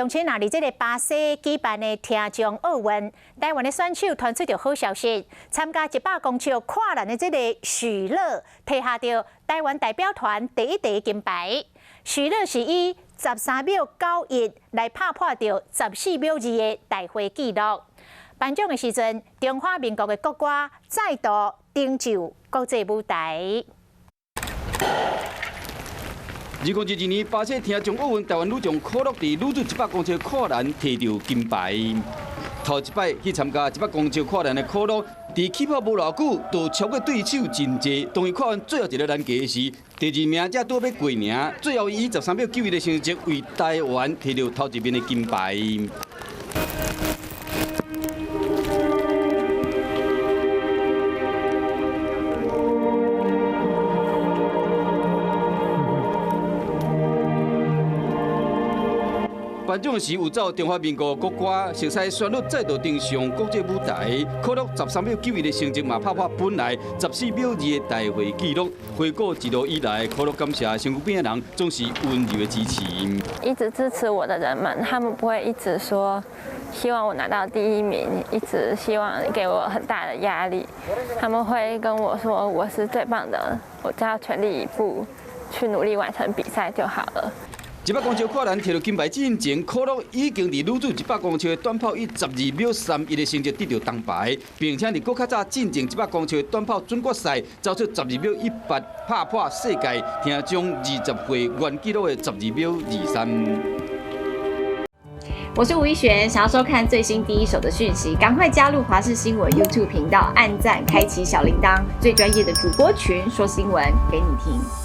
鄉親啊，佇這个巴西舉辦的聽障奧運，台灣的選手傳出著好消息，參加100公尺跨欄的這个許樂，提下著台灣代表團第一塊金牌。許樂是以13秒91來拍破著14秒2的大會紀錄。頒獎的時陣，中華民國的國歌再度登上國際舞台。2022年巴西聽障奧運，台灣女將可樂佇女子100公尺跨欄提著金牌。頭一擺去參加一百公尺跨欄的可樂，佇起跑無偌久，就超過對手真濟。當伊跨完最後一个欄格時，第二名才拄欲過爾，最後以13秒91的成績為台灣提著頭一面的金牌。頒獎時有奏中華民國國歌，熟悉旋律再度登上國際舞台。可樂13秒91的成績嘛，拍破本來14秒2的大會紀錄。回顧一路以來，可樂感謝身軀邊的人總是溫柔的支持。一直支持我的人們，他們不會一直說希望我拿到第一名，一直希望給我很大的壓力。他們會跟我說我是最棒的，我只要全力以赴去努力完成比賽就好了。100公尺跨欄提著金牌進前，可樂已經佇女子100公尺的短跑以12秒31的成績得著銅牌，並且佇閣較早進前100公尺的短跑準決賽走出12秒18，拍破世界聽障20歲原紀錄的12秒23。我是吳一璇，想要收看最新第一手的訊息，趕快加入華視新聞 YouTube 頻道，按讚，開啟小鈴鐺，最專業的主播群說新聞給你聽。